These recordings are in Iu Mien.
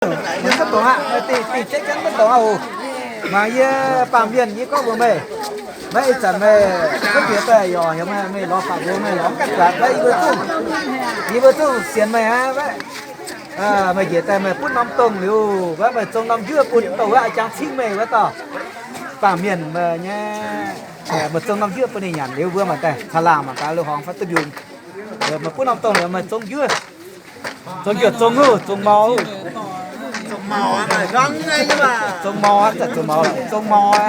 Mv dongh aqv, dingh dingh jeiv jienv mv dongh aqv oc. Mangc yie baamh mienh yie gorngv mbuox meih, maiv ih zanc meih kuv jiex daaih yaac heuc meih, meih lorz faatv mbuo, meih lorz mv gaengh buatc, maiv yie mbuo zungv, yie mbuo zungv sienx meih aqv. Meih njiec daaih meih butv norm dongh liuz, maiv meih zong norm njuov bun douh wuov jangx cingv meih wuov dauh. Baamh mienh meih nyei, meih zong norm njuov bun ninh nyanc liuz, mbuo mangc daaih caangh laangh mangc gaax lui-horngz fai duqv mbiungc. Meih butv norm dongh liuz meih zong njuov. Zong njuov zong houv zong maux. Zong maux aqv, zanc zong maux, zong maux aqv.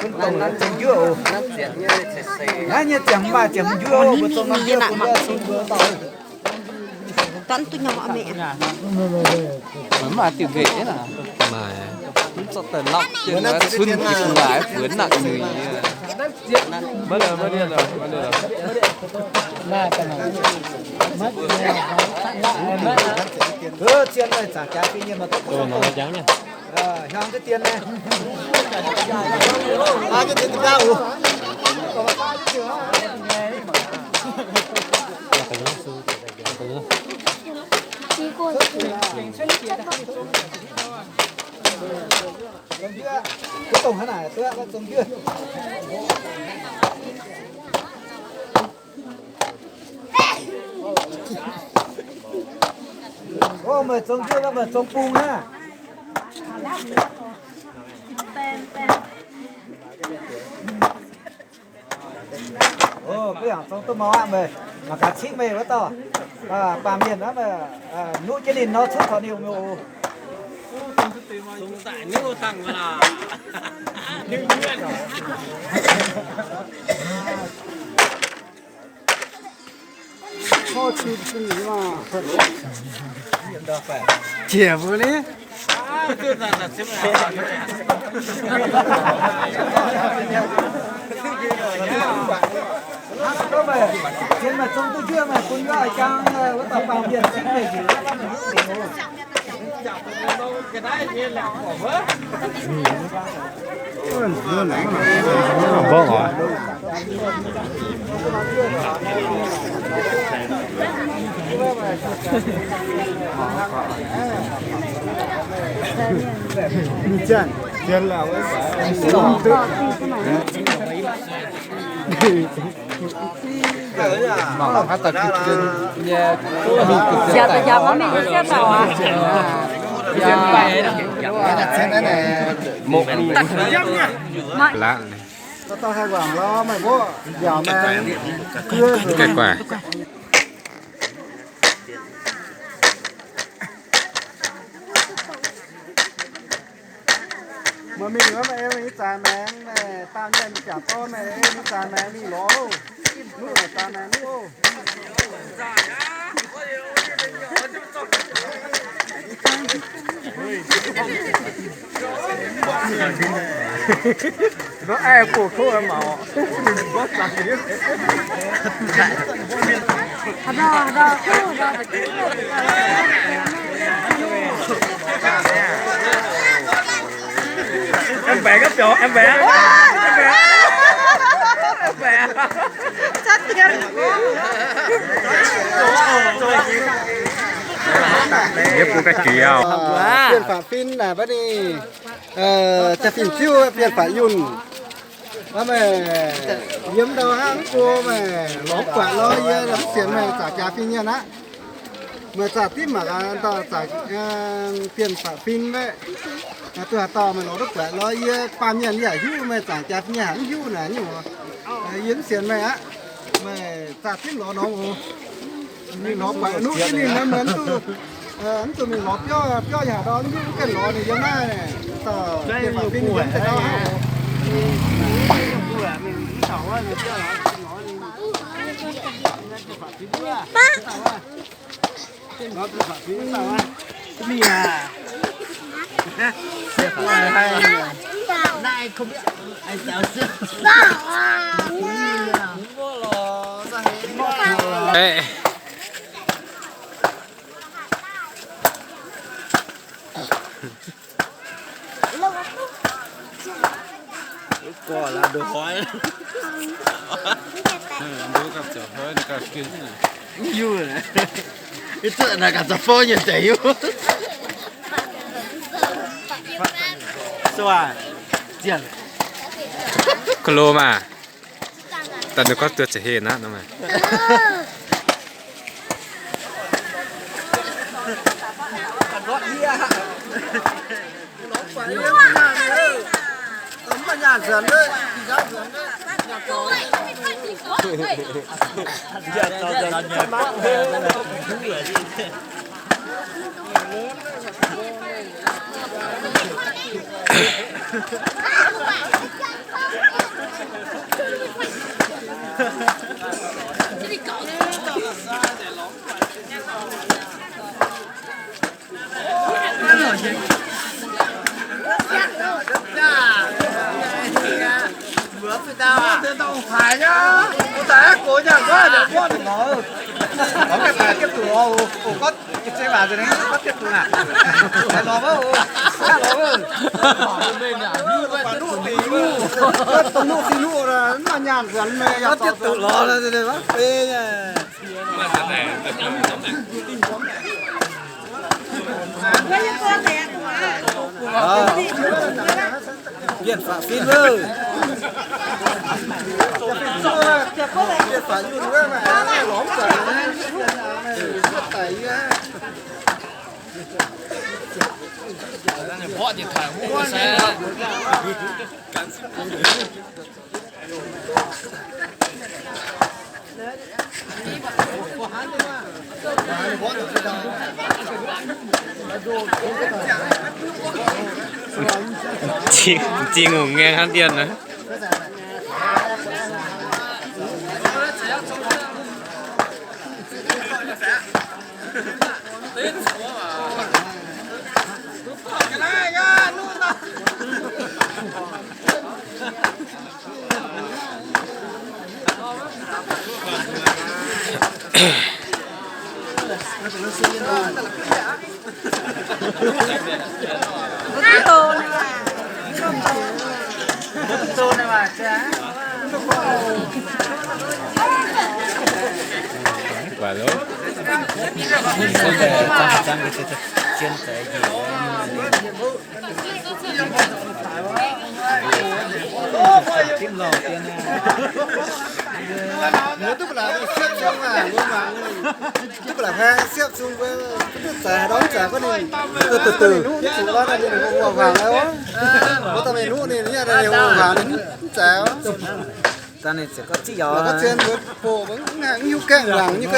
Butv dongh liuz zong njuov oc. Naaiv nyei ziangh maaih ziangh njuov oc, mbuo zong norm njuov bun wuov cun mbuo dauh. Mv maaih diuh nqaeqv naaic. Mv zorqv daaih lauh jienv wuov cun jiex gu'nguaaic fuonx naqv zuiz. Zien meih zaangc jaax fingx nyei maaih duqv hnyangx deix dien naaiv. Kuv dongh hnangv naaic duqv zong njuov. Ov, meih zong njuov, meih zong bung hnangv. Ov, mbuo yaac zong duqv maux aqv meih. Mangc gaax cingv meih wuov dauh. Baamh mienh aqv meih, nuqv jienv ninh nor cuotv taux ninh oc. Jiex mbuo ni. Zien meih zong duqv njuov meih bun yie jangx wuov dauh baamh mienh cingv meih njiec. Mangc haaix dauh gitv zien nyei, gitv zien daaih. Mv laqv. Dauh dauh haih wangc lorz meih mbuo mbiaauc maengx. Gaengh guaax. Meih mingh wuov, meih ei mingh zaaix maengx, meih daanh mienh jangc dorn, meih ei mingh zaaix maengx mingh lorz. Nuqv zaaix maengx nuqv. Em bé gấp chỗ, em bé. Em bé. Em bé. Sắp tiền. Yep, cũng cái kiểu. Phiên phả phim là bắt đi. Jaa-fin Ziouv, phiên phả Yunh. Meih yiem ndau hnangv mbuo meih lorz guatc lorz yie mv sienx meih zaangc jaa-fin mienh aqv. Meih zaah dimv mangc gaax, dauh zaangc phiên phả phim meih. Duqv haaix dauh meih lorz duqv guatc lorz yie, baamh mienh yaac hiuv meih zaangc jaa-fin mienh haic, mv hiuv naaic nyungc. Yie mv sienx meih aqv. Meih zaah dimv lorz norm oc. Ninh lorz buatc nuqv jienv ninh nor, mv zuqc, mv zuqc mingh lorz biauv, biauv yaac ndau mv hiuv, mv gaengh lorz ninh yiem naaiv. Dauh phiên phả phim yiem deix ndau hnangv oc. Mbuo gapv ziouc hnoi gapv ginv. Ih zuqc naaic ganh za'fouv nyei deix hiuv. Ko lo maah. Daaih ninh gorngv duqv za'heh naqv nor maah. Biên phạt phim ơ. Biên phạt Yunh ơ, mày lorm quảng. Mborqv điện thoại hú se. Zing, zing ngongh ngaeng hnangv ndiev naaiv. Duqv ba'laqc siepv sung, duqv ba'laqc siepv sung, duqv zaaix ndorm zaaix gorngv ninh, duqv duqv ninh, ninh zuqc lorz ninh, ninh huaang waac oc. Mbuo daaih mingh nuqv ninh, ninh huaang ninh mv zaaix oc. Zien mbuo boc mv hiuv gaengh waac nyei.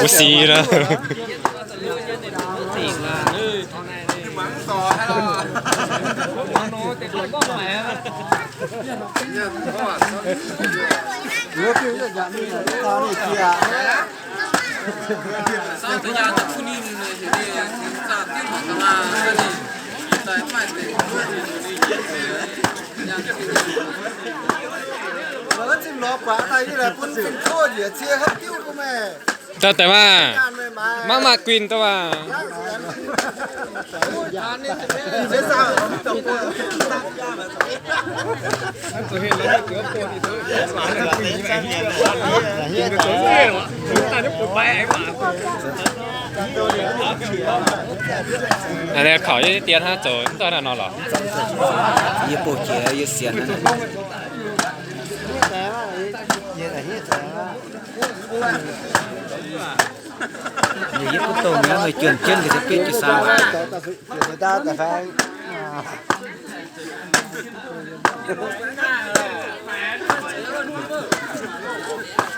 Daaih deix maah. Maiv maaih guinh duqv maah. Aa, kaux yie dien hnangv zoux mv daaih nor lorqc. Yie bouh jiex yie sienx. Yie yie kuv dongh naaiv meih juonh jienv ga'sie bietv jiu saang waac.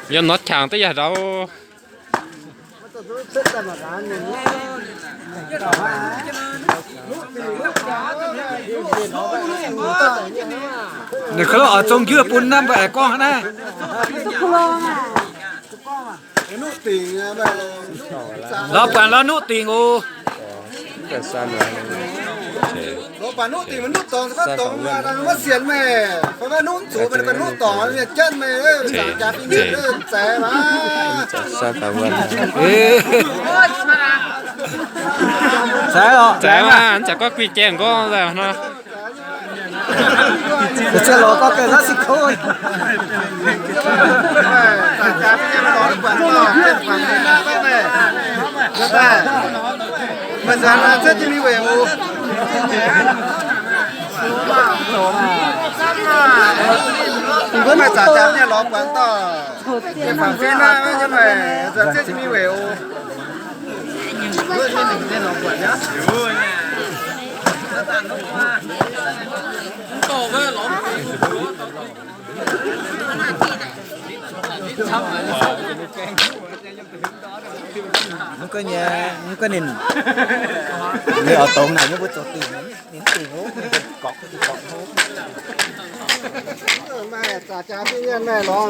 Yiem norm qangx duqv yaac ndau. Ninh kouv oix zong njuov bun naaiv mbuo aengx gorngv hnangv naaiv. Lorz buatc lorz nuqv dingc oc. Lorz buatc nuqv dingc, nuqv dorngx, nuqv dorngx maiv sienx meih. Fai maiv nuqv zuqc meih, nuqv dorngx mienh janv meih, jaax fingx mienh zaaix maah. Zaaix oc, zaaix maah, mv zeiz gorngv guinh gaengh gorngv nor. Ziex lorz gorngv gaengh naaiv se kouv. Meih nzuonx cuotv jienv mingh weic oc. Mbuo maaih zaangc jaax nyei lorz buatc dauh. Fangx fim naaiv nyei, meih nzuonx cuotv jienv mingh weic oc. Mv gunv nyei, mv gunv ninh, ninh oix dongz naaic nyei mbuo zoux dingc, ninh dingc hov, ninh gorqv, ninh gorqv hov. Maaih zaangc jaax duqv mienh maaih lorz.